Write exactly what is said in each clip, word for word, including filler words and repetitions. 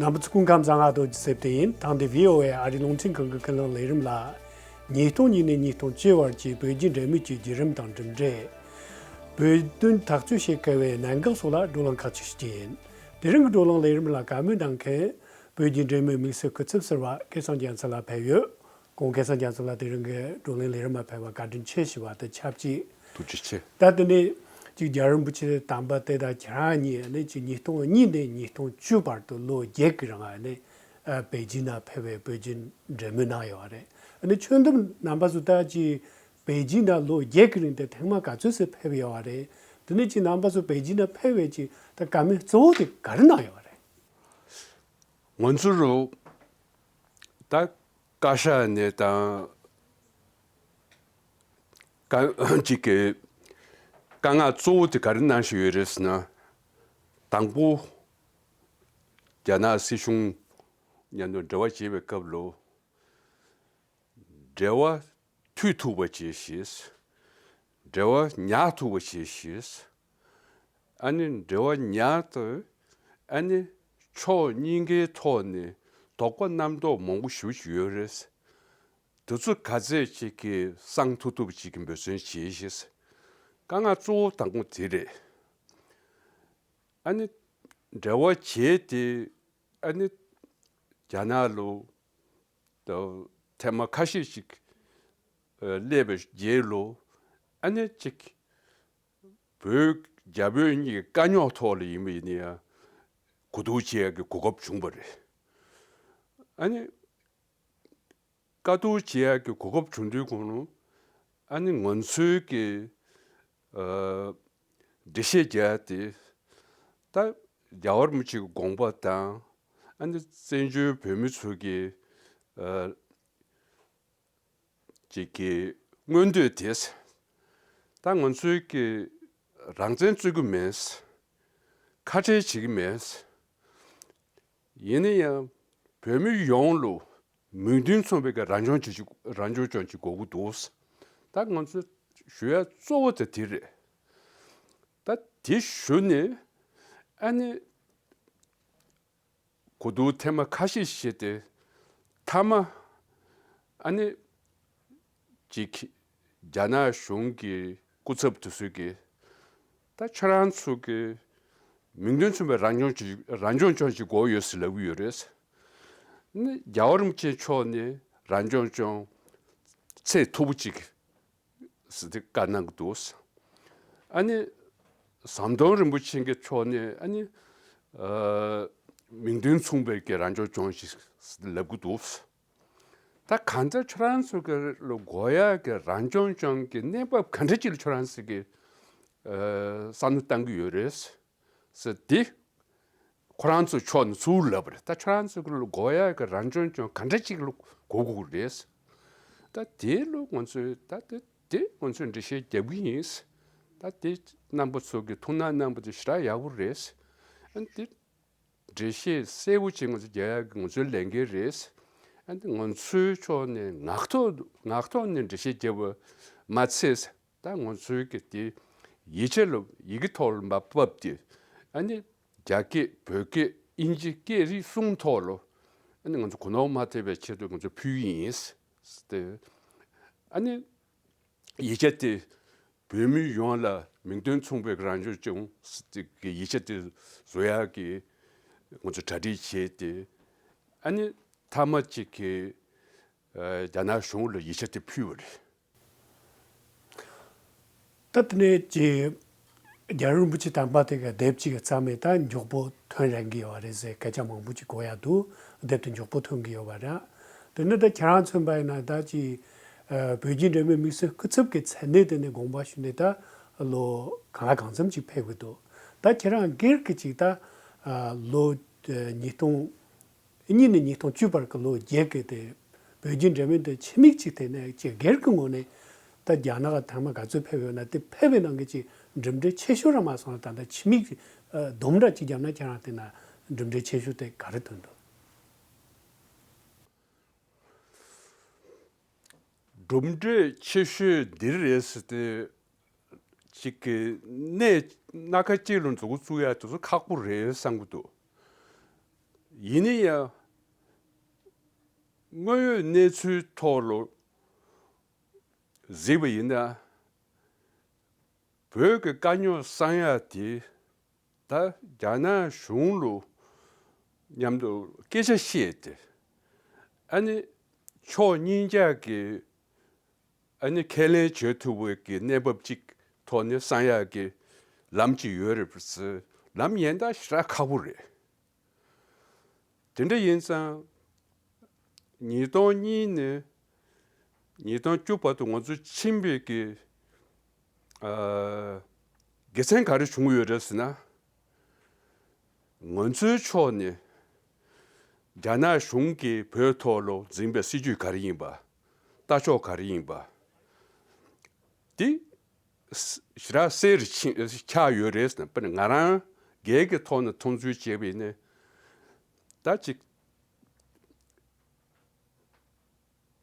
རྣམ་པ་ཚོ་སྐུ་ཁམས་བཟང་། ང་རྡོ་རྗེ་སེབ་དེ་ཡིན། ཐེངས་འདིའི་ཝི་ཨོ་ཨེ་ཨ་རིའི་རླུང་འཕྲིན་ཁང་གི་ཀུན་གླེང་ལས་རིམ་ལ། ཉིས་སྟོང་གཉིས་ནས་ཉིས་སྟོང་བཅུ་བར་གྱི་བོད་བརྒྱུད་འབྲེལ་མོལ་གྱི་བརྒྱུད་རིམ་དང་གྲུབ་འབྲས། བོད་དོན་ཐག་གཅོད་བྱེད་དཀའ་བའི་གནད་འགག་སོགས་ལ་བགྲོ་གླེང་ཁག་ཅིག་ཞུ་རྒྱུ་ཡིན། དེ་རིང་གི་བགྲོ་གླེང་ལས་རིམ་ལ་བཀའ་མོལ་གནང་མཁན། བོད་བརྒྱུད་འབྲེལ་མོལ་དམིགས་བསལ་སྐུ་ཚབ་ཟུར་པ་སྐལ་བཟང་རྒྱ་མཚོ་ལགས་ཕེབས་ཡོད། ཁོང་སྐལ་བཟང་རྒྱ་མཚོ་ལགས་དེ་རིང་གི་བགྲོ་གླེང་ལས་རིམ་ལ་ཕེབས་པར་བཀའ་དྲིན་ཆེ་ཞུ་བ་དང་ཆབས་ཅིག་ཐུགས་རྗེ་ཆེ། ད་དེ་ནས་ཅིག་རྒྱལ་བ་རིན་པོ་ཆེ་དམ་པ་དེ་དང་ཁྱེད་རང་གཉིས་ནི་ཅིག་ཉིས་སྟོང་གཉིས་ནས་ཉིས་སྟོང་བཅུ་བར་དུ་ལོ་བརྒྱད་ཀྱི་རིང་ནི་པེ་ཅིན་ནང་ཕེབས་པའི་བོད་བརྒྱུད་འབྲེལ་མོལ་གནང་ཡོད་པ་རེད། ཨ་ནི་ཁྱོད་འདུམ་རྣམ་པ་ཚོ་ད་ཅིག་པེ་ཅིན་ནང་ལོ་བརྒྱད་ཀྱི་རིང་དེ་ཐེངས་མ་ག་ཚོད་ཙམ་ཕེབས་ཡོད་པ་རེད། དེ་ནས་ཅིག་རྣམ་པ་ཚོ་པེ་ཅིན་ནང་ཕེབས་པའི་ཅིག་ད་བཀའ་མོལ་གཙོ་བོ་དེ་ག་རེ་གནང་ཡོད་པ་རེད། ང་ཚོ་རུ་ད་བཀའ་ཤག་ནས་དང་བཀའ་གཅིག་གི་བཀའ་མངགས་གཙོ་བོ་དེ་ག་རེ་གནང་བཞིན་ཡོད་རེད་ཟེར་ན། དང་པོ་རྒྱ་ནག་སྲིད་གཞུང་མཉམ་དུ་འབྲེལ་བ་བྱེད་པའི་སྐབས་ལ། འབྲེལ་བ་མཐུད་ཐུབ་པ་བྱེད་ཤེས། འབྲེལ་བ་ཉར་ཐུབ་པ་བྱེད་ཤེས། ཨ་ནི་འབྲེལ་བ་ཉར་དུ། ཨ་ནི་ཕྱོགས་གཉིས་ཀའི་ཐོག་ནས་དོགས་པ་རྣམ་རྟོག་མང་པོ་ཞེ་པོ་ཅིག་ཡོད་རེད། དེ་ཚོ་ག་ཚད་ཅིག་གིས་སངས་ཐུབ་ཐུབ་ཅིག་གི་འབད་བརྩོན་བྱེད་ཤེས། དཀའ་ངལ་གཙོ་བོ་དང་པོ་དེ་རེད། ཨ་ནི་འབྲེལ་བ་བྱས་ཏེ། ཨ་ནི་རྒྱ་ནག་ལུ་ཐེངས་མ་ཁ་ཤས་ཤིག་སླེབས་པའི་རྗེས་ལུ། ཨ་ནི་ཅིག་བོད་རྒྱ་བོད་གཉིས་ཀྱི་དཀའ་རྙོག་ཐོག་ལ་ཡིན་པ་ཡིན་ན་ཡང་གོ་བསྡུར་བྱེད་ཡག་གི་གོ་སྐབས་བྱུང་བ་རེད། ཨ་ནི་བཀའ་བསྡུར་བྱེད་ཡག་གི་གོ་སྐབས་བྱུང་དུས་གོང་ལུ། ཨ་ནི་ང་ཚོའི་གི་ཨ་འགྲེལ་བཤད་རྒྱག་ཡག་དེ་ད་རྒྱལ་བ་རིན་པོ་ཆེ་གི་དགོངས་པ་དང་། ཨ་ནི་བཙན་བྱོལ་བོད་མི་ཚོ་གི་ཨ་ཅིག་གི་མངོན་འདོད་དེ། ད་ང་ཚོའི་གི་རང་བཙན་རྩོད་ཀྱི་མེད། ཁ་བྲལ་བྱེད་ཀྱི་མེད། ཡིན་ན་ཡང་བོད་མི་ཡོངས་ལུ་མིང་དོན་མཚུངས་པའི་གི་རང་སྐྱོང་བྱེད་ཀྱི་རང་སྐྱོང་ལྗོངས་ཅིག་དགོས་ཀྱི་འདུག། ད་ང་ཚོ་ཞུ་ཡག་གཙོ་བོ་དེ་དེ་རེད། ད་དེ་ཞུ་ནས་ཨ་ནི་གོ་བསྡུར་ཐེངས་མ་ཁ་ཤས་བྱས་ཏེ། མཐའ་མ་ཨ་ནི་ཅིག་རྒྱ་ནག་གཞུང་གི་སྐུ་ཚབ་དེ་ཚོས་ཀྱི་ད་ཁྱོད་རང་ཚོ་གི་མིང་དོན་མཚུངས་པའི་རང་སྐྱོང་ཅིག་རང་སྐྱོང་ལྗོངས་ཅིག་དགོས་ཡོད་ཟེར་ལབ་ཀྱི་ཡོད་རེད། ནི་རྒྱལ་བ་རིན་པོ་ཆེ་མཆོག་ནས་རང་སྐྱོང་ལྗོངས་ཚད་མཐོ་པོ་ཅིག་ཟེར་ཏེ་བཀའ་གནང་གི་འདུག། ཨ་ནི་ཟམ་གདོང་རིན་པོ་ཆེ་གི་ཕྱོགས་ནས་ཨ་ནི་ཨ་མིང་དོན་མཚུངས་པའི་གི་རང་སྐྱོང་ལྗོངས་ཤིག་ལབ་གི་འདུག། ད་གང་ལྟར་ཁྱོད་རང་ཚོ་གི་ལ་དགོས་ཡག་གི་རང་སྐྱོང་ལྗོངས་ཀྱི་གནས་བབ་ག་འདྲ་ཅིག་ལ་ཁྱོད་རང་ཚོ་གི་ཨ་བསམ་བློ་བཏང་གི་ཡོད་རེད། ཟེར་ཏེ། ཁོ་རང་ཚོ་ཕྱོགས་ནས་ཚུར་ལབ་པ་རེད། ད་ཁྱོད་རང་ཚོ་གི་ལ་དགོས་ཡག་གི་རང་སྐྱོང་ལྗོངས་ག་འདྲ་ཅིག་ལ་དགོས་དགོས་རེད། ད་དེ་ལ་ང་ཚོས་ད་དེ་དེ་ང་ཚོས་འགྲེལ་བཤད་རྒྱབ་ཀྱི་ཡིན། ད་དེ་རྣམ་པ་ཚོ་གི་ཐུགས་སྣང་གནང་བ་དེ་ཞེ་དྲག་ཡག་པོ་རེད། ཨ་ནི་དེ་འགྲེལ་བཤད་གསལ་པོ་ཅིག་ང་ཚོ་རྒྱག་ཡག་གི་ང་ཚོའི་ལས་འགན་རེད། ཨ་ནི་ང་ཚོའི་ཕྱོགས་ནས་ངག་ཐོག་ངག་ཐོག་ནས་འགྲེལ་བཤད་རྒྱབ་པ་མ་ཚད། ད་ང་ཚོའི་གི་དེ་ཡིག་ཆ་ལ་ཡི་གེ་ཐོག་ལ་མར་ཕབ་སྟེ། ཨ་ནི་རྒྱ་སྐད་བོད་སྐད་དབྱིན་ཇི་སྐད་རིགས་གསུམ་ཐོག་ལ་ཨ་ནི་ང་ཚོ་གོ་ནོར་མ་ཐེབས་པའི་ཆེད་དུ་ང་ཚོ་ཕུལ་གྱི་ཡིན་ཟེར་ཏེ། ཨ་ནི་ཡིག་ཆ་དེ་བོད་མི་ཡོངས་ལ་མིང་དོན་མཚུངས་པའི་རང་སྐྱོང་ལྗོངས་ཟེར་ཏེ་གི་ཡིག་ཆ་དེ་བཟོ་ཡག་གི་ང་ཚོ་གྲ་སྒྲིག་བྱས་ཏེ། ཨ་ནི་མཐའ་མ་གཅིག་གི་ཨ་རྒྱ་ནག་གཞུང་ལ་ཡིག་ཆ་དེ་ཕུལ་བ་རེད། ད་དེ་ནས་ཀྱི་རྒྱལ་བ་རིན་པོ་ཆེ་དམ་པ་དེ་ག་དེབ་ཅིག་གི་རྩ་མེད་ད་མགྱོགས་པོ་ཐོན་རན་གི་ཡོད་པ་རེད་ཟེར་སྐད་ཆ་མང་པོ་ཅིག་གོ་ཡག་འདུག། དེབ་དེ་མགྱོགས་པོ་ཐོན་གི་ཡོད་པ་རེད། དེ་ནས་ད་ཁྱེད་རང་མཚོན་པ་ཡིན་ན་ད་ཀྱི་ཨ་བོད་བརྒྱུད་འབྲེལ་མོལ་དམིགས་བསལ་སྐུ་ཚབ་ཀྱི་མཚན་གནས་དེ་ནས་དགོངས་པ་ཞུས་ནས་ད་ལོ་གང་ལ་གང་འཚམ་ཅིག་ཕེབས་གི་འདུག། ད་ཁྱེད་རང་སྒེར་གྱི་ཅིག་ད་ཨ་ལོ་ཉིས་སྟོང་གཉིས་ནས་ཉིས་སྟོང་བཅུ་བར་གྱི་ལོ་བརྒྱད་ཀྱི་དེ་བོད་བརྒྱུད་འབྲེལ་མོལ་དེ་ཕྱི་མིག་ཅིག་དེ་ནས་ཅིག་སྒེར་གྱི་ངོས་ནས་ད་རྒྱ་ནག་ཐེངས་མ་ག་ཚོད་ཕེབས་ཡོད་ན་དེ་ཕེབས་པའི་ནང་གི་ཅིག་གྲུབ་འབྲས་ཆེ་ཤོས་ར་མ་སོང་ན་ད་ལྟ་ཕྱི་མིག་ཨ་སྡོམ་ར་ཅིག་བརྒྱབ་ན་ཁྱེད་རང་དེ་ན་གྲུབ་འབྲས་ཆེ་ཤོས་དེ་ག་རེ་ཐོན་འདུག། གྲུབ་འབྲས་ཆེ་ཤོས་འདི་རེད་ཟེར་ཏེ་ཅིག་གི་གནས་སྣ་ཁ་གཅིག་ལ་མཛུབ་གུ་བཙུགས་ཡ་དེ་ཚོ་ཁག་པོ་རེད་བསམ་གྱི་འདུག། ཡིན་ན་ཡང་དངོས་ཡོད་གནས་ཚུལ་ཐོག་ལ་གཟིགས་པ་ཡིན་ན། བོད་ཀྱི་དཀའ་རྙོག་སངས་ཡག་དེ་ད་རྒྱ་ནག་གཞུང་ལ་མཉམ་དུ་སྐད་ཆ་བཤད་དེ། ཨ་ནི་ཕྱོགས་གཉིས་ཆ་གི་ཨ་ནི་ཁས་ལེན་བྱེད་ཐུབ་པའི་གི་གནས་བབ་ཅིག་ཐོག་ནས་སངས་ཡག་གི་ལམ་ཅིག་ཡོད་རེད་པ་ཟེར། ལམ་ཡན་ལག་ཞེ་དྲག་ཁག་པོ་རེད། དེ་འདྲ་ཡིན་ཙང་། ཉིས་སྟོང་གཉིས་ནས་ཉིས་སྟོང་བཅུ་བར་དུ་ང་ཚོ་ཕྱིན་པའི་གི་ཨ་དགེ་མཚན་ག་རེ་བྱུང་ཡོད་རེད་ཟེར་ན། ང་ཚོའི་ཕྱོགས་ནས་རྒྱ་ནག་གཞུང་གིས་བོད་ཐོག་ལ་འཛིན་པའི་སྲིད་ཇུས་ག་རེ་ཡིན་པ། ལྟ་ཕྱོགས་ག་རེ་ཡིན་པ། འདི་ཞེ་དྲག་གསལ་རུ་ཕྱིན་ཆགས་ཡོད་རེད་ཟེར་ན། དཔེར་ན་ང་རང་སྒེར་གྱི་ཐོག་ནས་མཐོང་ཚུལ་བྱས་པ་ཡིན་ན། ད་ཅིག་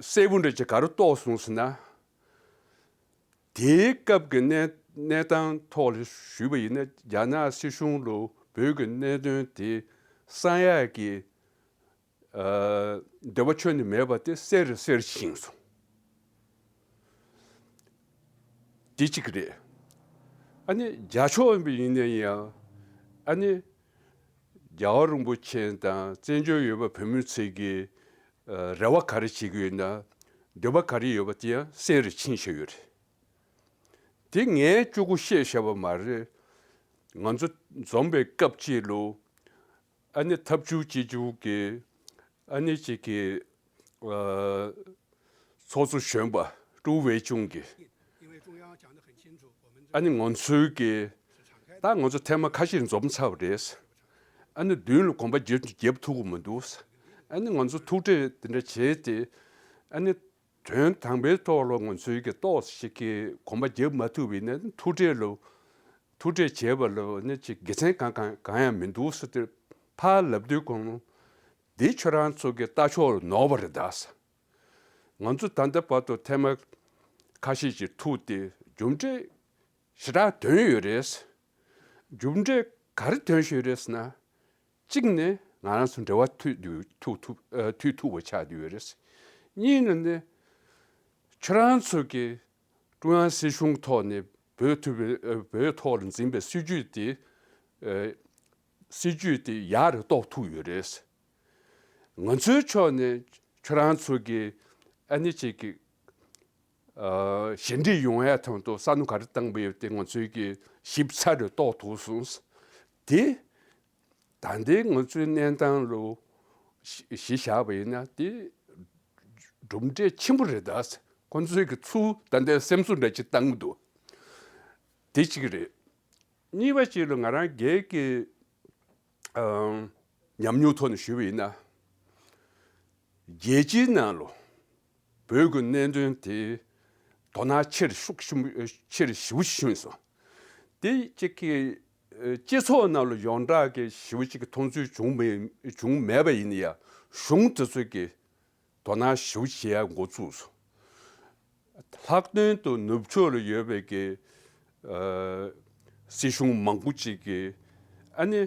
གསལ་པོ་འདྲ་ཅིག་ག་རེ་རྟོགས་སོང་ཟེར་ན། དེའི་སྐབས་ཀྱི་གནས་གནས་སྟངས་ཐོག་ལ་ཞུས་པ་ཡིན་ན། རྒྱ་ནག་སྲིད་གཞུང་ལ་བོད་ཀྱི་གནད་དོན་དེ་གསང་ཡག་གི་ཨ་འདོད་པ་ཁྱོན་ནས་མེད་པ་དེ་གསལ་རུ་གསལ་རུ་ཕྱིན་སོང་། འདི་གཅིག་རེད། ཨ་ནི་རྒྱ་ཕྱོགས་ཡིན་པ་ཡིན་ན་ཡང་། ཨ་ནི་རྒྱལ་བ་རིན་པོ་ཆེ་དང་བཙན་བྱོལ་བོད་པ་བོད་མི་ཚོས་ཀྱི་ཨ་རེ་བ་ག་རེ་བྱེད་ཀྱི་ཡོད་ན། འདོད་པ་ག་རེ་ཡོད་པ་དེ་ཡང་གསལ་རུ་ཕྱིན་བཞག་ཡོད་རེད། དེ་ངས་གཅིག་པོ་བཤད་བཞག་པ་མ་རེད། ང་ཚོ་འཛོམས་པའི་སྐབས་ཅིག་ལ། ཨ་ནི་ཐབས་ཇུས་གཅིག་གྱུར་གྱི་ཨ་ནི་གཅིག་གི་ཨ་ཚོགས་གཙོ་གཞོན་པ་ཀྲུའུ་ཝེ་ཅུན་གྱིས། ཨ་ནི་ང་ཚོའི་གི་ད་ང་ཚོ་ཐེངས་མ་ཁ་ཤས་འཛོམས་ཚར་བ་རེད། ཨ་ནི་མདུན་ལ་གོམ་པ་རྒྱབ་རྒྱབ་ཐུབ་ཀྱི་མི་འདུག། ཨ་ནི་ང་ཚོ་ཐུག་འཕྲད་དེ་འདྲ་བྱས་ཏེ། ཨ་ནི་དོན་དམ་པའི་ཐོག་ལ་ང་ཚོའི་གི་ཏོག་ཙམ་ཞིག་གི་གོམ་པ་རྒྱབ་མ་ཐུབ་པ་ཡིན་ན། ཐུག་འཕྲད་ལ་ཐུག་འཕྲད་བྱས་པ་ལ་ནི་ཅིག་དགེ་མཚན་གང་གང་གང་ཡང་མི་འདུག་ཟེར་ཏེ་ཕར་ལབ་དུས། གོང་འདི་ཁྱོད་རང་ཚོ་གི་ལྟ་ཕྱོགས་ལ་ནོར་བ་རེད་ད་ཟེར། ང་ཚོ་ད་ལྟ་བར་དུ་ཐེངས་མ་ཁ་ཤས་ཤིག་ཐུག་སྟེ་མཇུག་འབྲས་ཞེ་དྲག་ཐོན་ཡོད་རེད། མཇུག་འབྲས་ག་རེ་ཐོན་བཞིན་ཡོད་རེད་ཟེར་ན། གཅིག་ནས་ང་རང་ཚོ་འབྲེལ་བ་མཐུད་དུ་ཐུག་ཐུབ་ཨ་མཐུད་ཐུབ་པ་ཆགས་བསྡད་ཡོད་རེད། གཉིས་ནས་ནི་ཁྱོད་རང་ཚོ་གི་ཀྲུང་དབྱང་སྲིད་གཞུང་ཐོག་ནས་བོད་ཐུབ་པའི་ཨ་བོད་ཐོག་ལ་འཛིན་པའི་སྲིད་ཇུས་དེ་ཨ་སྲིད་ཇུས་དེ་ཡག་རུ་གཏོང་ཐུབ་ཡོད་རེད། ང་ཚོའི་ཕྱོགས་ནས་ཁྱོད་རང་ཚོ་གི་ཨ་ནི་ཅིག་གི་ཨ་ཞི་འགྲིག་ཡོང་ཡ་དོན་དུ་བསམ་བློ་ག་རེ་བཏང་པ་ཡོད་དེ་ང་ཚོའི་གི་ཞིབ་ཚགས་རུ་རྟོགས་ཐུབ་སོང་། དེ་ད་ལྟའི་ང་ཚོའི་གནས་སྟངས་ལ་གཞི་གཞི་བཞག་པ་ཡིན་ན་དེ་གྲུབ་འབྲས་ཆེན་པོ་རེད་ད། ཁོ་ཚོས་གི་ཚུར་ད་ལྟའི་སེམས་གསོ་འདྲ་ཅིག་བཏང་གི་འདུག། དེ་གཅིག་རེད། གཉིས་པ་གཅིག་ལ་ང་རང་སྒེར་གྱི་ཨ་ཉམས་མྱོང་ཐོག་ནས་ཞུས་པ་ཡིན་ན། རྒྱལ་སྤྱིའི་ནང་ལ་བོད་ཀྱི་གནད་དོན་དེ་དོ་སྣང་ཆེ་རུ་ཤུགས་ཆེན་པོ་ཆེ་རུ་ཞེ་པོ་ཞིག་བྱུང་སོང་། དེ་གཅིག་གི་ཨ་སྤྱི་ཚོགས་ནང་ལ་ཡོངས་གྲགས་ཀྱི་ཞེ་པོ་ཅིག་གི་མཐོང་ཚུལ་བྱུང་མེད་བྱུང་མེད་པ་ཡིན་ན་ཡང་། གཞུང་དེ་ཚོ་གིས་དོ་སྣང་ཞེ་པོ་བྱེད་ཡ་འགོ་བཙུགས་སོང་། ལྷག་དོན་དུ་ནུབ་ཕྱོགས་ལ་ཡོད་པའི་གི་ཨ་སྲིད་གཞུང་མང་པོ་ཅིག་གིས་ཨ་ནི་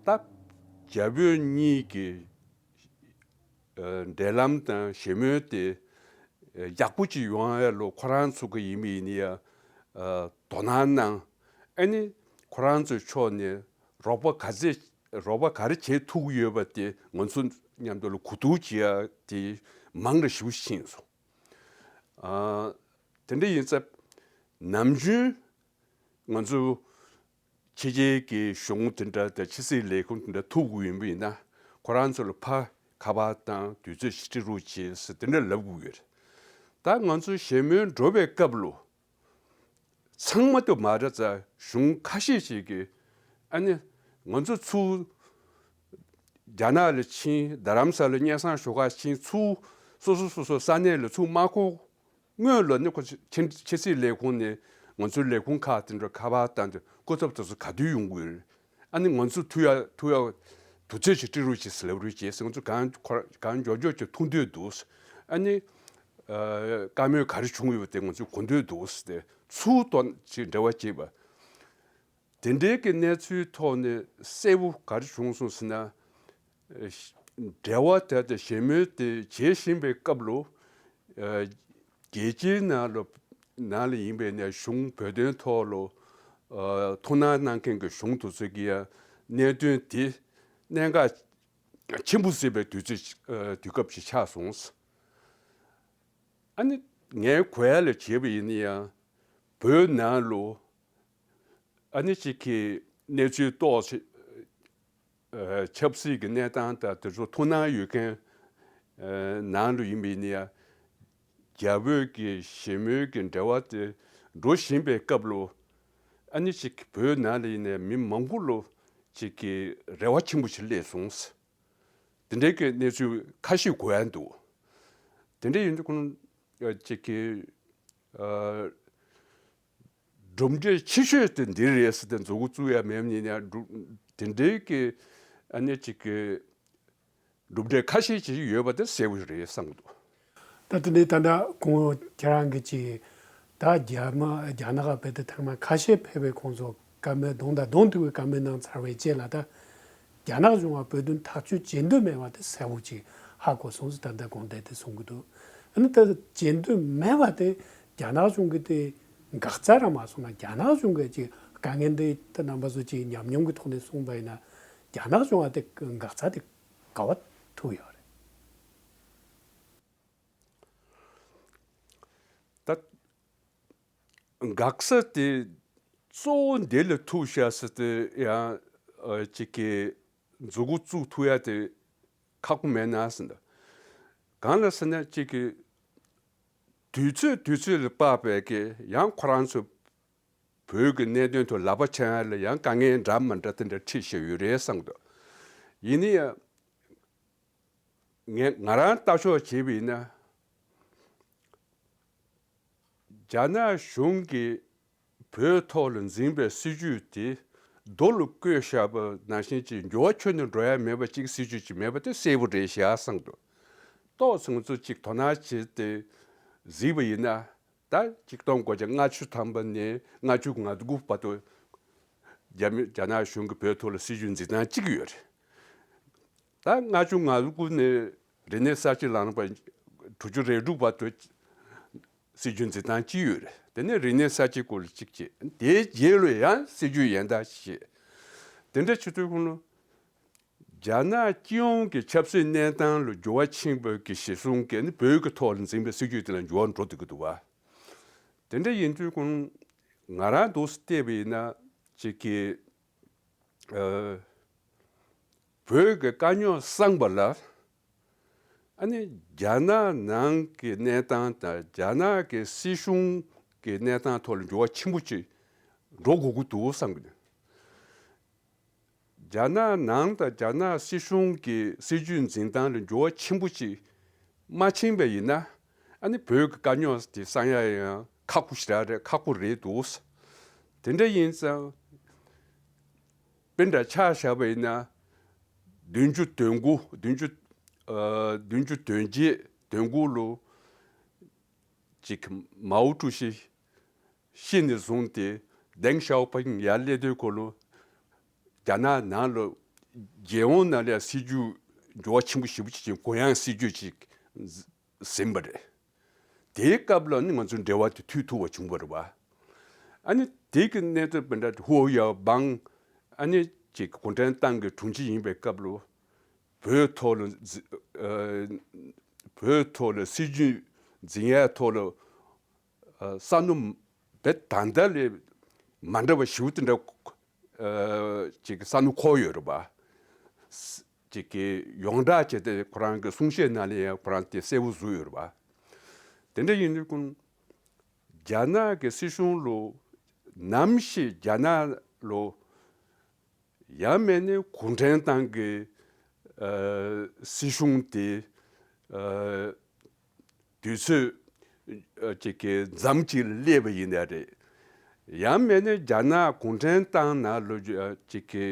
ད་རྒྱ་བོད་གཉིས་ཀྱི་ཨ་འབྲེལ་ལམ་དང་ཞི་མོལ་དེ་ཨ་ཡག་པོ་ཅིག་ཡོང་ཡ་ལ་ཁོ་རང་ཚོ་གི་ཡིན་མིན་ཡིན་ཡ་ཨ་དོ་སྣང་གནང་། ཨ་ནི་ཁོ་རང་ཚོའི་ཕྱོགས་ནས་རོགས་པ་ག་ཚད་རོགས་པ་ག་རེ་བྱེད་ཐུབ་ཀྱི་ཡོད་པ་དེ་ང་ཚོ་མཉམ་དུ་ལ་གོ་བསྡུར་བྱེད་ཡ་དེ་མང་རུ་ཞེ་པོ་ཕྱིན་སོང་། ཨ་དེ་འདྲ་ཡིན་ཙང་ནམ་རྒྱུན་ང་ཚོ་ཕྱི་རྒྱལ་གྱི་གཞུང་དེ་འདྲ་དང་ཕྱི་སྲིད་ལས་ཁུངས་དེ་འདྲ་ཐུག་དགོས་ཡིན་པ་ཡིན་ན། ཁོ་རང་ཚོ་ལ་ཕར་ཁ་པར་བཏང་། དུས་ཚོད་ཅིག་སྤྲད་རོགས་བྱེད་ཟེར་དེ་འདྲ་ལབ་དགོས་ཡོད་རེད། ད་ང་ཚོ་ཞི་མོལ་འགྲོ་བའི་སྐབས་ལ། ཚང་མ་དུ་མ་རེད་ཙང་གཞུང་ཁ་ཤས་ཤིག་གིས་ཨ་ནི་ང་ཚོ་ཚུར་རྒྱ་ནག་ལ་ཕྱིན། རྡ་རམ་ས་ལ་སྙན་སེང་ཞུ་ག་ཕྱིན། ཚུར་སོ་སོ་སོ་སོ་ས་གནས་ལ་ཚུར་མ་འཁོར་སྔོན་ལ་ནི་ཁོ་ཕྱི་ཕྱི་སྲིད་ལས་ཁུངས་ནས་ང་ཚོའི་ལས་ཁུངས་ཁག་དེ་འདྲ་ཁ་པར་བཏང་སྟེ་སྐུ་ཚབ་དེ་ཚོ་ག་དུས་ཡོང་གི་ཡོད་རེད། ཨ་ནི་ང་ཚོ་ཐུག་ཡ་ཐུག་ཡ་དུས་ཚོད་ཅིག་སྤྲད་རོགས་བྱེད་ཟེར་ལབ་རོགས་བྱེད་ཟེར། ང་ཚོ་གང་ཁོ་གང་མགྱོགས་མགྱོགས་ཀྱི་ཐུག་འདོད་འདུག། ཨ་ནི་ཨ་བཀའ་མོལ་ག་རེ་བྱུང་ཡོད་པ་དེ་ང་ཚོས་གོ་འདོད་འདུག་ཟེར་ཏེ་ཚུར་དོན་ཅིག་འབྲེལ་བ་བྱེད་པ། དེ་འདྲའི་གི་གནས་ཚུལ་ཐོག་ནས་གསལ་པོ་ག་རེ་བྱུང་སོང་ཟེར་ན། ཨ་ འབྲེལ་བ་དེ་དང་ཞལ་མོལ་དེ་བྱེད་བཞིན་པའི་སྐབས་ལ། རྒྱལ་སྤྱིའི་ནང་ལ་ནང་ལ་ཡིན་པའི་ནས་གཞུང་བོད་དོན་ཐོག་ལ་ཐུགས་སྣང་གནང་མཁན་གྱི་གཞུང་དེ་ཚོ་གིས་ཡང་གནད་དོན་དེ་གནད་འགག་ཆེན་པོ་བརྩིས་པའི་དུས་ཚོད་དུས་སྐབས་ཤིག་ཆགས་སོང་། ཨ་ནི་ངས་གོ་ཡ་ལ་བྱས་པ་ཡིན་ན་ཡང་བོད་ནང་ལ་ཨ་ནི་གཅིག་གི་གནས་ཚུལ་ཏོག་ཙམ་ཆབ་སྲིད་ཀྱི་གནས་སྟངས་དང་དེ་ཚོ་ཐུགས་སྣང་ཡོད་མཁན་ནང་ལ་ཡིན་པ་ཡིན་ན་ཡང་རྒྱ་བོད་ཀྱི་ཞི་མོལ་གྱི་འབྲེལ་བ་དེ་འགྲོ་བཞིན་པའི་སྐབས་ལ་ཨ་ནི་གཅིག་གི་བོད་ནང་ལ་ཡིན་ནའི་མི་མང་པོ་ལ་གཅིག་གི་རེ་བ་ཆེན་པོ་ཞིག་སླེབས་སོང་། དེ་འདྲའི་གི་གནས་ཚུལ་ཁ་ཤས་གོ་ཡ་འདུག་དེ་འདྲ་ཡིན་དུས་ཁོང་གཅིག་གི་གྲུབ་འབྲས་ཆེ་ཤོས་དེ་འདི་རེད་ཟེར་ཏེ་མཛུབ་གུ་བཙུགས་ཡ་མེད་ནི་ནས་དེ་འདྲའི་གི་ཨ་ནི་གཅིག་གི་གྲུབ་འབྲས་ཁ་ཤས་ཅིག་ཡོད་པ་དེ་གསལ་པོ་རེད་བསམ་གི་འདུག་ད་དེ་ནས་ད་ལྟ་ཁོང་ཁྱེད་རང་གི་ཅིག་ད་རྒྱ་མ་རྒྱ་ནག་བོད་དུ་ཐེངས་མ་ཁ་ཤས་ཕེབས་པའི་ཁོང་ཚོ་བཀའ་མོལ་གདོང་དང་གདོང་ཐུག་པའི་བཀའ་མོལ་གནང་ཚར་བའི་རྗེས་ལ་ད་རྒྱ་ནག་གཞུང་བ་བོད་དོན་ཐག་གཅོད་བྱེད་འདོད་མེད་པ་དེ་གསལ་པོ་ཅིག་ཧ་གོ་སོང་ཟེར་ད་ལྟ་དགོངས་དག་དེ་གསུང་གི་འདུག་ཨ་ནི་ད་བྱེད་འདོད་མེད་པ་དེ་རྒྱ་ནག་གཞུང་གི་དེ་འགག་རྩ་ར་མ་སོང་ན་རྒྱ་ནག་གཞུང་གི་ཅིག་དཀའ་ངལ་འདི་ད་རྣམ་པ་ཚོ་ཅིག་ཉམས་མྱོང་གི་ཐོག་ནས་གསུངས་པ་ཡིན་ན་རྒྱ་ནག་གཞུང་བ་དེ་འགག་རྩ་དེ་ག་བ་ཐུག་ཡོད་རེད། ད་འགག་ས་དེ་གཙོ་བོ་འདི་ལ་ཐུག་ཤག་ཟེར་ཏེ་ཡང་ཨ་གཅིག་གི་མཛུབ་གུ་བཙུགས་ཐུབ་ཡ་དེ་ཁག་པོ་མེད་ན་ཟེར་འདུག་གང་ལ་ཟེར་ན་གཅིག་གི་དུས་ཚོད་དུས་ཚོད་ལ་དཔག་པའི་གི་ཡང་ཁོ་རང་ཚོ་བོད་ཀྱི་གནད་དོན་ཐོག་ལག་པ་འཆང་ཡ་ལ་ཡང་དཀའ་ངལ་འདྲ་མི་འདྲ་དེ་འདྲ་འཕྲད་བཞིན་ཡོད་རེད་བསམ་གི་འདུག་ཡིན་ན་ཡང་ངས་ང་རང་ལྟ་ཕྱོགས་བྱས་པ་ཡིན་ན། རྒྱ་ནག་གཞུང་གིས་བོད་ཐོག་ལ་འཛིན་པའི་སྲིད་ཇུས་དེ་རྡོ་ལ་བརྐོས་བཞག་པ་ནང་བཞིན་གྱི་འགྱུར་བ་ཁྱོན་ནས་འགྲོ་ཡ་མེད་པ་གཅིག་སྲིད་ཇུས་གཅིག་མེད་པ་དེ་གསལ་པོ་རེད་ཤག་བསམ་འདུག་ཏོག་ཙམ་ང་ཚོ་གཅིག་དོ་སྣང་བྱས་ཏེ་གཟིགས་པ་ཡིན་ན། ད་ཆིག་སྟོང་དགུ་བརྒྱ་ལྔ་བཅུ་ཐམ་པ་ནས་ལྔ་བཅུ་ང་དགུ་བར་དུ་རྒྱ་མི་རྒྱ་ནག་གཞུང་གིས་བོད་ཐོག་ལ་སྲིད་ཇུས་འཛིན་སྟངས་གཅིག་ཡོད་རེད། ད་ལྔ་བཅུ་ང་དགུ་ནས་རིག་གནས་གསར་བརྗེ་ལངས་པ་དྲུག་ཅུ་རེ་དྲུག་བར་དུ་སྲིད་ཇུས་འཛིན་སྟངས་གཅིག་ཡོད་རེད། དེ་ནས་རིག་གནས་གསར་བརྗེ་སྐོར་ལ་གཅིག་བྱས། དེའི་རྗེས་ལ་ཡང་སྲིད་ཇུས་གཞན་དག་བྱས། དེ་འདྲ་བྱེད་དུས་ཁོང་ལ། རྒྱ་ནག་སྤྱི་ཡོངས་ཀྱི་ཆབ་སྲིད་གནས་སྟངས་ལ་འགྱུར་བ་ཕྱིན་པ་གི་གཞི་བཟུང་གིས་ནི་བོད་ཀྱི་ཐོག་ལ་འཛིན་པའི་སྲིད་ཇུས་དེ་ལ་འགྱུར་བ་འགྲོ་བསྡད་ཀྱི་འདུག་བ། དེ་འདྲ་ཡིན་དུས་ཀུན་ང་རང་འདུག་སེ་བལྟས་པ་ཡིན་ན་གཅིག་གི་ཨ། བོད་ཀྱི་དཀའ་རྙོག་སངས་པ་ལ་ཨ་ནི་རྒྱ་ནག་ནང་གི་གནས་སྟངས་དང་རྒྱ་ནག་གི་སྲིད་གཞུང་གི་གནས་སྟངས་ཐོག་ལ་འགྱུར་བ་ཆེན་པོ་ཅིག་འགྲོ་དགོས་ཀྱི་འདུག་བསམ་གྱི་འདུག་རྒྱ་ནག་ནང་དང་རྒྱ་ནག་སྲིད་གཞུང་གི་སྲིད་ཇུས་འཛིན་སྟངས་ལ་འགྱུར་བ་ཆེན་པོ་ཅིག་མ་ཕྱིན་པ་ཡིན་ན་ཨ་ནི་བོད་ཀྱི་དཀའ་རྙོག་དེ་སངས་ཡ་ཡང་ཁག་པོ་ཞེ་དྲག་རེད། ཁག་པོ་རེད་འདུག་དེ་འདྲ་ཡིན་ཙང་དཔེ་འདྲ་ཆ་བཞག་པ་ཡིན་ན་བདུན་ཅུ་དོན་དགུ་བདུན་ཅུ་ཨ་བདུན་ཅུ་དོན་བརྒྱད་དོན་དགུ་ལོ། གཅིག་མའོ་ཀྲུའུ་ཞི་ཤི་ནས་བཟུང་སྟེ་ཌེང་ཞའོ་ཕིང་ཡར་སླེབས་དུས་སྐོར་ལ་རྒྱ་ནག་ནང་ལ་རྒྱལ་ཡོངས་ནང་ལ་སྲིད་ཇུས་འགྱུར་བ་ཆེན་པོ་ཞེ་པོ་ཅིག་ཅིག་གུ་ཡངས་སྲིད་ཇུས་ཅིག་ཟིན་པ་རེད། དེའི་སྐབས་ལ་ནི་ང་ཚོའི་འབྲེལ་བ་དེ་མཐུད་ཐུབ་པ་བྱུང་བ་རེད་བ། ཨ་ནི་དེ་གི་གནས་ཚུལ་སྤེལ་འདྲ་ཧུའུ་ཡའོ་པང་ཨ་ནི་ཅིག་གུང་ཁྲན་ཏང་གི་དྲུང་ཆེ་ཡིན་པའི་སྐབས་ལ་བོད་ཐོག་ལ་འཛི་ཨ་བོད་ཐོག་ལ་སྲིད་ཇུས་འཛིན་ཡའི་ཐོག་ལ་ཨ་བསམ་བློ་དཔེ་ད་ལྟ་ལས་མ་འདྲ་བ་ཞེ་པོ་དེ་འདྲ་ཨ་ཅིག་བསམ་བློ་འཁོར་ཡོད་རེད་པ། ཅིག་གི་ཡོངས་གྲགས་བྱས་ཏེ་ཁོ་རང་གི་གསུང་བཤད་ནང་ལ་ཡང་ཁོ་རང་དེ་གསལ་པོ་བཟོས་ཡོད་རེད་པ། དེ་འདྲ་ཡིན་དུས་ཀུན་རྒྱ་ནག་གི་སྲིད་གཞུང་ལ་ནམ་ཞིག་རྒྱ་ནག་ལ་ཡང་མིན་ན་གུང་ཁྲན་ཏང་གི་ཨ་སྲིད་གཞུང་དེ་ཨ་དུས་ཚོད་ཨ་ཅིག་གི་མཚམས་ཅིག་ལ་སླེབས་པ་ཡིན་ན་རེད། ཡང་མིན་ན་རྒྱ་ནག་གུང་ཁྲན་ཏང་ནང་ལ་ཨ་ཅིག་གི་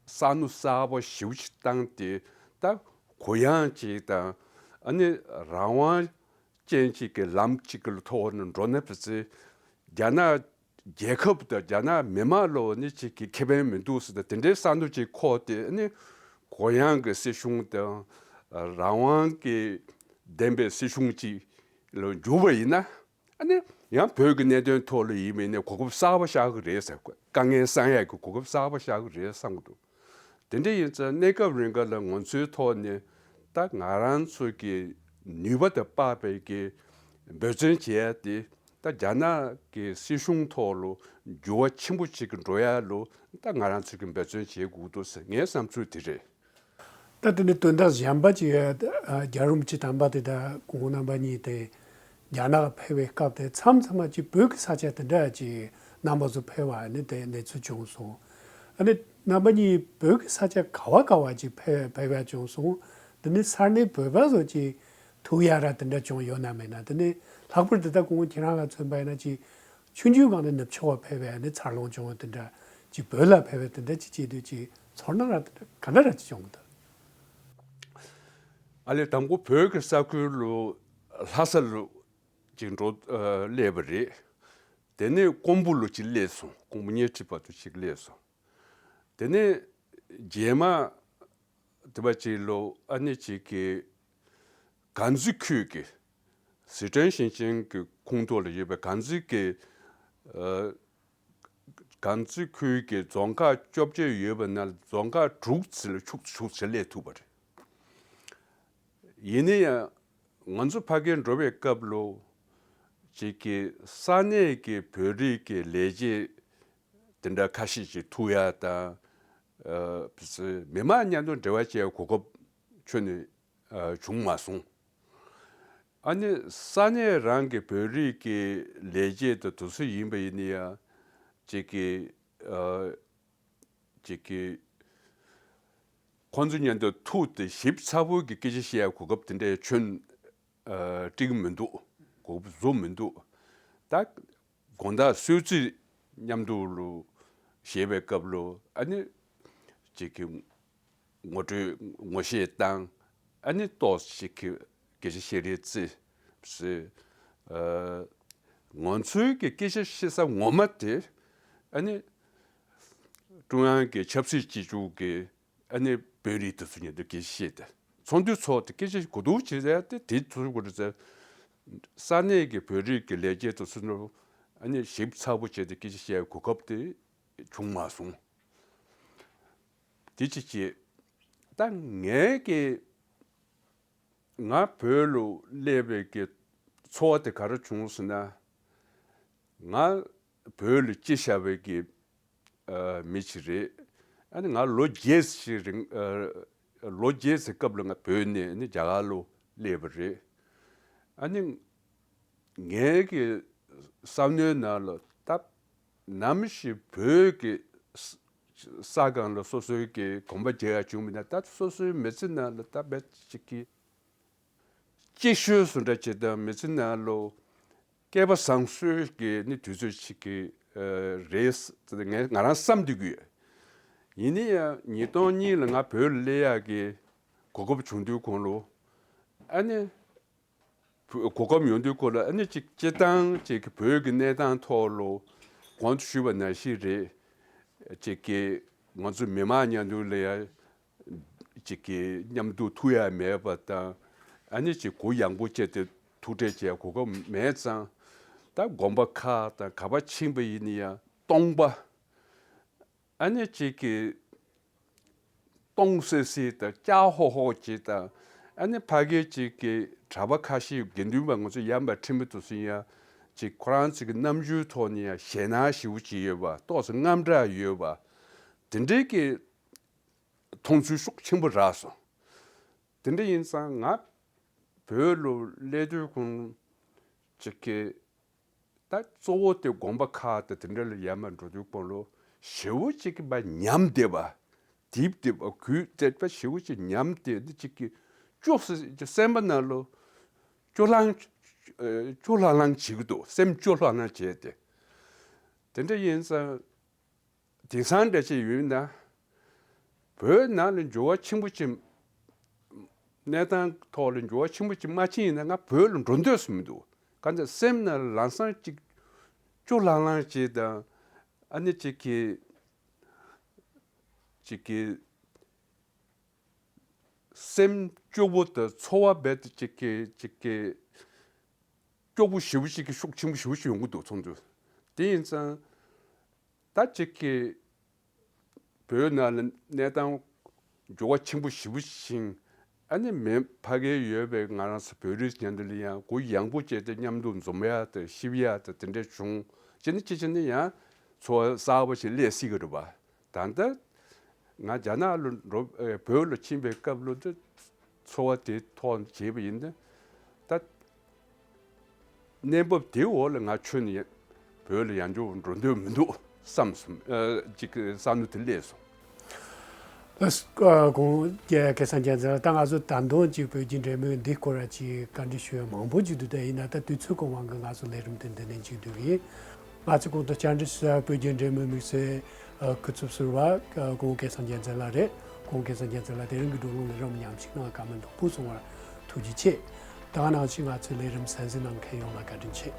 བསམ་བློ་གསར་པ་ཞེ་པོ་ཅིག་བཏང་སྟེ་ད་གུ་ཡངས་ཅིག་དང་ཨ་ནི་རང་དབང་ཅན་ཅིག་གི་ལམ་ཅིག་གི་ཐོག་ནས་འགྲོ་ན་ཕི་ཚེ་རྒྱ་ནག་རྒྱལ་ཁབ་དང་རྒྱ་ནག་མི་དམངས་ལོ་ནི་ཅིག་གི་ཁེ་ཕན་མི་འདུག་ཟེར་ཏེ་དེ་འདྲའི་བསམ་བློ་ཅིག་འཁོར་ཏེ་ནི་ གུ་ཡངས་ཀྱི་སྲིད་གཞུང་དང་རང་དབང་གི་ལྡན་པའི་སྲིད་གཞུང་ཅིག་ལ་འགྱུར་བ་ཡིན་ན། ཨ་ནི་ཡང་བོད་ཀྱི་གནད་དོན་ཐོག་ལ་ཡིན་མིན་ནས་གོ་སྐབས་གསར་པ་ཤར་གི་རེད་ཟེར། དཀའ་ངལ་སེལ་ཡག་གི་གོ་སྐབས་གསར་པ་ཤར་གི་རེད་བསམ་གི་འདུག་དེ་འདྲ་ཡིན་ཙང་གནས་སྐབས་རིང་ག་ལ་ང་ཚོའི་ཐོག་ནས་ད་ང་རང་ཚོ་གི་ནུས་པ་དང་དཔག་པའི་གི་འབད་བརྩོན་བྱེད་ཡ་དེ་ད་རྒྱ་ནག་གི་སྲིད་གཞུང་ཐོག་ལ་འགྱུར་བ་ཆེན་པོ་ཅིག་གི་འགྲོ་ཡ་ལ་ད་ང་རང་ཚོ་གི་འབད་བརྩོན་བྱེད་དགོས་འདུག་ཟེར་ངའི་བསམ་ཚུལ་དེ་རེད། ད་དེ་ནི་དོན་དག་གཞན་པ་ཅིག་ཡོད། རྒྱལ་བ་རིན་པོ་ཆེ་དམ་པ་དེ་དང་སྐུ་ངོ་རྣམ་པ་གཉིས་དེ་རྒྱ་ནག་ཕེབས་པའི་སྐབས་དེ་མཚམས་མཚམས་མ་ཅིག་བོད་ཀྱི་ས་ཆ་དེ་འདྲ་ཅིག་རྣམ་པ་ཚོ་ཕེབས་པ་ནི་དེ་གནས་ཚུལ་བྱུང་སོང་། ཨ་ནི་རྣམ་པ་གཉིས་བོད་ཀྱི་ས་ཆ་ག་བ་ག་བ་ཅིག་ཕེབས་ཕེབས་ཡ་བྱུང་སོང་། དེ་ནི་ས་གནས་བོད་པ་ཚོ་ཅིག་ཐུག་ཡ་ར་དེ་འདྲ་བྱུང་ཡོད་ན་མེད་ན། དེ་ནི་ལྷག་པར་དུ་ད་སྐུ་ངོ་ཁྱེད་རང་ལ་མཚོན་པ་ཡིན་ན་ཅིག་ཆུང་ཆུང་སྒང་ནས་ནུབ་ཕྱོགས་པ་ཕེབས་པའི་ནི་འཚར་ལོངས་བྱུང་བ་དེ་འདྲ་ཅིག་བོད་ལ་ཕེབས་པའི་དེ་འདྲ་ཅིག་བྱེད་དུས་ཅིག་ཚོར་སྣང་ར་དེ་འདྲ་ག་འདྲ་ར་ཅིག་བྱུང་གི་འདུག་ཨ་ལས་དང་པོ་བོད་ཀྱི་ས་ཁུལ་ལོ་ལྷ་ས་ལོ་ཅིག་འགྲོ་སླེབས་པ་རེད། དེ་ནས་ཀོང་པོ་ལོ་ཅིག་སླེབས་སོང་། ཀོང་པོ་ཉེ་འཁྲིས་བར་དུ་ཅིག་སླེབས་སོང་། དེ་ནས་རྗེས་མ་དེ་བ་ཅིག་ལོ་ཨ་ནི་ཅིག་གི་དཀར་མཛེས་ཁུལ་གྱི་ཟི་ཁྲོན་ཞིང་ཆེན་གྱི་ཁོངས་གཏོགས་ལ་ཡོད་པའི་དཀར་མཛེས་ཀྱི་ཨ་དཀར་མཛེས་ཁུལ་གྱི་རྫོང་ཁག་བཅོ་བརྒྱད་ཡོད་པ་ནང་རྫོང་ཁག་དྲུག་ཙམ་ལ་ཤུགས་ཤུགས་ཆེ་སླེབས་ཐུབ་པ་རེད། ཡིན་ན་ཡང་ང་ཚོ་ཕ་གིར་འགྲོ་བའི་སྐབས་ལོ་ཅིག་གི་ས་གནས་ཀྱི་བོད་རིགས་ཀྱི་ལས་བྱེད་དེ་འདྲ་ཁ་ཤས་ཅིག་ཐུག་ཡ་དང་། ཨ་མི་མང་མཉམ་དུ་འབྲེལ་བ་བྱེད་གོ་སྐབས་ཁྱོན་ནས་ཨ་བྱུང་མ་སོང་། ཨ་ནི་ས་གནས་རང་གི་བོད་རིགས་ཀྱི་ལས་བྱེད་དང་དེ་ཚོ་ཡིན་པ་ཡིན་ན་ཡང་ཅིག་གི་ཨ་ཅིག་གི་ཁོང་ཚོ་མཉམ་དུ་ཐུག་སྟེ་ཞིབ་ཚགས་པོ་གི་སྐད་ཆ་བཤད་ཡ་གོ་སྐབས་དེ་འདྲའི་ཁྱོན་ཨ་སྤྲད་ཀྱི་མི་འདུག་གོ་སྐབས་བཟོ་མི་འདུག་ད་དགོང་དག་གསོལ་ཚིགས་མཉམ་དུ་ལོ་བཞེས་པའི་སྐབས་ལོ་ཨ་ནི་ཅིག་གི་ངོ་སྤྲོད་ངོ་ཤེས་བཏང་། ཨ་ནི་ཏོག་ཙམ་ཅིག་གི་སྐད་ཆ་བཤད་རེས་བརྩི་ཟེར། ཨ་ང་ཚོའི་གི་སྐད་ཆ་བཤད་ས་ངོ་མ་དེ་ཨ་ནི་ཀྲུང་དབྱང་གི་ཆབ་སྲིད་སྤྱི་ཁྱབ་ཀྱི་ཨ་ནི་བོད་རིགས་དེ་ཚོ་མཉམ་དུ་སྐད་ཆ་བཤད་དེ། ཚོགས་འདུ་ཚོགས་ཏེ་སྐད་ཆ་གོ་བསྡུར་བྱེད་ཡ་དེ་དེ་ཚོ་གོ་རེ་ཟེར། ས་གནས་ཀྱི་བོད་རིགས་ཀྱི་ལས་བྱེད་དེ་ཚོ་ནོ་ཨ་ནི་ཞིབ་ཚགས་པོ་བྱས་ཏེ་སྐད་ཆ་བཤད་ཡ་གོ་སྐབས་དེ་བྱུང་མ་སོང་། དེ་ཅི་བྱེད། ད་ངའི་གི་ང་བོད་ལ་སླེབས་པའི་གི་ཚོར་བ་དེ་ག་རེ་བྱུང་ཟེར་ན། ང་བོད་ལ་སྐྱེས་བཞག་པའི་གི་ཨ་མི་ཞིག་རེད། ཨ་ནི་ང་ལོ་བརྒྱད་ཅིག་རིང་ཨ་ལོ་བརྒྱད་ཙམ་སྐབས་ལ་ང་བོད་ནས་ནི་རྒྱ་གར་ལ་སླེབས་པ་རེད། ཨ་ནི་ངའི་གི་བསམ་བློའི་ནང་ལ་ད་ནམ་ཞིག་བོད་ཀྱི་ས་ས་སྒང་ལ་སོ་སོའི་གི་གོམ་པ་རྒྱག་ཡ་བྱུང་མིན་ན། ད་སོ་སོའི་མི་ཚེ་ནང་ལ་ད་རྦད་ཅིག་གི་གཅིག་ཤོས་སུ་འདྲ་ཅིག་དང་མི་ཚེ་ནང་ལོ་སྐལ་པ་བཟང་སོས་ཀྱི་ནི་དུས་ཚོད་ཅིག་གི་ཨ་རེད་ཟེར་ངས་ང་རང་བསམ་བསྡད་ཀྱི་ཡོད། ཡིན་ན་ཡང་ཉིས་སྟོང་གཉིས་ལ་ང་བོད་ལ་སླེབས་ཡག་གི་གོ་སྐབས་བྱུང་དུས་གོང་ལོ་ཨ་ནི་བོད་གོ་སྐབས་ཡོང་དུས་གོང་ལ་ཨ་ནི་ཅིག་སྤྱིར་བཏང་ཅིག་གི་བོད་ཀྱི་གནས་སྟངས་ཐོག་ལོ་གོང་དུ་ཞུས་པ་ནང་བཞིན་རེད། ཅིག་གི་ང་ཚོ་མི་མང་མཉམ་དུ་ལ་ཡ་ཅིག་གི་མཉམ་དུ་ཐུག་ཡ་མེད་པ་དང་། ཨ་ནི་ཅིག་གུ་ཡངས་པོ་བྱས་ཏེ་ཐུག་འཕྲད་བྱས་གོ་སྐབས་མེད་ཙང་། ད་དགོན་པ་ཁག་དང་ག་པར་ཕྱིན་པ་ཡིན་ན་ཡང་སྟོང་པ། ཨ་ནི་ཅིག་གི་སྟོང་སེ་སེ་དང་སྐྱ་ཧོ་ཧོ་ཅིག་དང་། ཨ་ནི་ཕ་གི་ཅིག་གི་གྲྭ་པ་ཁ་ཤས་དགེ་འདུན་པ་ང་ཚོ་ཡར་མར་ཁྲིད་མི་དེ་ཚོ་ཡང་ཅིག་ཁོ་རང་ཚོ་གི་རྣམ་འགྱུར་ཐོག་ནས་ཡང་ཞེད་སྣང་ཞེ་པོ་ཅིག་ཡོད་པ། ཏོག་ཙམ་དངངས་སྐྲག་ཡོད་པ། དེ་འདྲའི་གི་མཐོང་ཚུལ་ཤུགས་ཆེན་པོ་རག་སོང་། དེ་འདྲ་ཡིན་ཙང་ང་བོད་ལ་སླེབས་དུས་ཁོང་ཅིག་གི་ད་གཙོ་བོ་དེ་དགོན་པ་ཁག་དང་དེ་འདྲ་ལ་ཡར་མར་འགྲོ་དུས་ཁོང་ལོ་ཞེ་པོ་ཅིག་གི་མ་ཉམས་བསྡད་པ། རྡིབ་བསྡད་པ། གུས་བསྡད་པ་ཞེ་པོ་ཅིག་ཉམས་བསྡད་དེ། ཅིག་གི་སྐྱོ་སེ་སེམས་པ་ནང་ལོ་སྐྱོ་ལྷང་སྐྱོ་ལྷང་ལྷང་བྱེད་ཀྱི་འདུག་སེམས་སྐྱོ་ལྷང་ལྷང་བྱས་ཏེ། དེ་འདྲ་ཡིན་ཙང་། དེང་སང་འདྲ་ཅིག་ཡོད་ན། བོད་ནང་ལ་འགྱུར་བ་ཆེན་པོ་ཅིག་གནས་སྟངས་ཐོག་ལ་འགྱུར་བ་ཆེན་པོ་ཅིག་མ་ཕྱིན་ཡིན་ན་ང་བོད་ལ་འགྲོ་འདོད་སུ་མི་འདུག་གང་ལྟར་སེམས་ནང་ལ་ལམ་སང་ཅིག་སྐྱོ་ལྷང་ལྷང་ཅིག་དང་། ཨ་ནི་ཅིག་གི་ཅིག་གི་ སེམས་སྐྱོ་བོ་དང་ཚོར་བ་རྦད་དེ་ཅིག་གི་ཅིག་གི་སྐྱོ་བོ་ཞེ་པོ་ཞིག་གི་ཤུགས་ཆེན་པོ་ཞེ་པོ་ཞིག་ཡོང་གི་འདུག་ཚོགས་འདུ་དེ་ཡིན་ཙང་། ད་ཅིག་གི་བོད་ནང་ལ་གནས་སྟངས་འགྱུར་བ་ཆེན་པོ་ཞེ་པོ་ཕྱིན། ཨ་ནི་མི་ཕ་གིར་ཡོད་པའི་ང་རང་ཚོ་བོད་རིགས་སྤྱི་འདི་ལ་ཡང་གུ་ཡངས་པོ་བྱས་ཏེ་མཉམ་དུ་འཛོམས་ཡ་དང་གཤིབ་ཡ་དང་དེ་འདྲ་བྱུང་། ཅི་ནི་ཅི་བྱས་ནི་ཡང་ཚོར་བ་གསར་པ་ཞིག་སླེབས་སྲིད་ཀྱི་རེད་པ། ད་ལྟ་ང་རྒྱ་ནག་ལ་འགྲོ་བོད་ལ་ཕྱིན་པའི་སྐབས་ལ་དུ་ཚོར་བ་དེ་ཐོག་བྱས་པ་ཡིན་ན། ད་གནས་བབ་དེའི་འོག་ལ་ང་ཁྱོན་ནས་བོད་ལ་ཡང་འཇོག་འགྲོ་འདོད་མི་འདུག་བསམ་སོང་། ཅིག་བསམ་བློ་དེ་སླེབས་སོང་། ལགས་སོ། ཨ། གོང་སྐལ་བཟང་རྒྱལ་མཚན་ལགས། ད་ང་ཚོ་ད་དུང་ཅིག་བོད་ཀྱི་འབྲེལ་མོལ་འདི་སྐོར་ལ་ཅིག་བཀའ་འདྲི་ཞུ་ཡ་མང་པོ་ཅིག་འདུག་ད་ཡིན་ན་ད་དུས་ཚོད་གི་དབང་གིས་ང་ཚོ་ལས་རིམ་དེ་འདི་ནས་མཇུག་བསྡུ་གི་ཡིན། ང་ཚོ་གོང་དུ་བཅར་འདྲི་ཞུ་ས་བོད་ཀྱི་འབྲེལ་མོལ་དམིགས་བསལ་ཨ་སྐུ་ཚབ་ཟུར་པ་ཨ་གོང་སྐལ་བཟང་རྒྱལ་མཚན་ལགས་རེད། གོང་སྐལ་བཟང་རྒྱལ་མཚན་ལགས་དེ་རིང་གི་བགྲོ་གླེང་ལས་རིམ་ཉམས་ཞིབ་གནང་བཀའ་མོལ་ཡག་པོ་གསུངས་པར་ཐུགས་རྗེ་ཆེ། ད་ག་ནང་བཞིན་ང་ཚོའི་ལས་རིམ་གསན་གཟིགས་གནང་མཁན་ཡོངས་ལ་བཀའ་དྲིན་ཆེ།